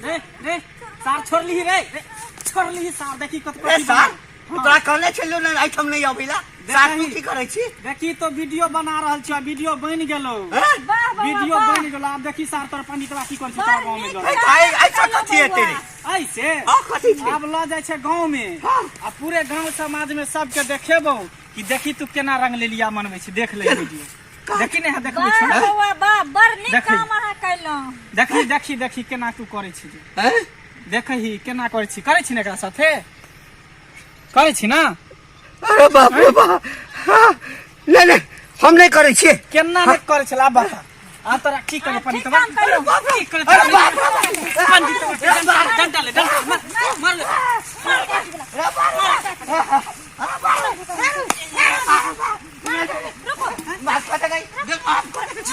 रे रे सार छोड़ ली रे रे छोड़ ली सार देखी कत ए सार तोरा कहने छलियौ ने एहिठाम नहि अबै ला। सार, तू की करै छी? देखी तो वीडियो बना रहल छी, वीडियो बनि गेलो। हैं? वाह बौआ, वीडियो वाह। बनि गेलो। आब देखी सार, तोर पंडितवा की करै छै तोरा बड़ गाँव में। नीक। लऽ ए, तऽ ऐसा कथी हेतै रे? ऐसे आ कथी छै? आब लऽ जाइ छै गाँव में आ पूरे गाँव समाज में सबके देखेबौ कि देखी तू केना रंग लेलिया मनबै छी। देख ले वीडियो, देखी ने, देखबै छी। वाह बौआ वाह, बड़ नीक देखी। काम अहाँ कयलहुँ। देखी देखी देखी केना तू करै छी। हैं? देखही केना करै छी, करै छी ने एकरा साथे करै छी ना? अरे बाप रे बाप, हाँ, नहि नहि, हम नहि करै छियै। केना नहि करै छला? आब बता, आब तोरा की करै ठीक पंडितवा? काम कयलहुँ। की करै? अरे बाप रे बाप। पंडितवा के डंडा डंडा ले, डंडा मार मार ले। माफ कऽ दे, माफ कऽ दे।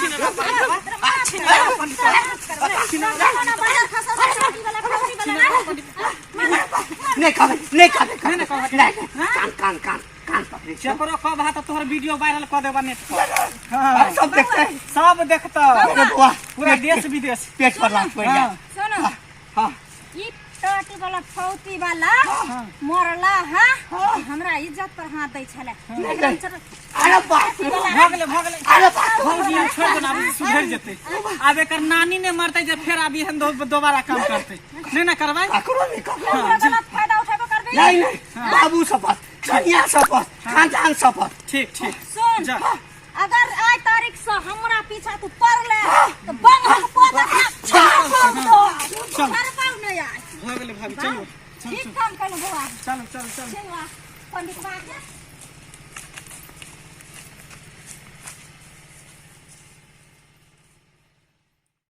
नहि कहबै, नहि कहबै, नहि, नहि कहबै। नहि, कान कान कान कान पकड़ै छी। केकरो कहबा तऽ तोहर वीडियो वायरल कऽ देबा नेट पर। अरे सब देखते हैं। सब देखतौ। अरे बौआ, पूरा देश विदेश। पेट पर लात पड़ि गेल। सुनू। हाँ। ई टटी वाला फौती वाला मरला हा, हमरा इज्जत पर हाथ दै छलै। नहि। अरे बाप रे। भऽ गेलै, भऽ गेलै। अरे बाप रे। भौजी, आब छोड़ि दे ना, आब ई सुधरि जेतै। आब एकर नानी ने मरतै जे फेर आब एहन दोबारा काम करतै। नहि ने करबै। ककरो नहि, ककरो हमरा गलत फायदा उठेबो करबै। नहि नहि, बाबू शपथ, कन्या शपथ, खानदान शपथ। ठीक ठीक। सुन। जा। अगर आइ तारीख से हमरा पीछा तू पड़ले तो बंग हम पोता चल। चल नहीं आइ। भऽ गेलै भाभी, चलू। ठीक काम करू बौआ। चलू चलू चलू। चल पंडित बा के।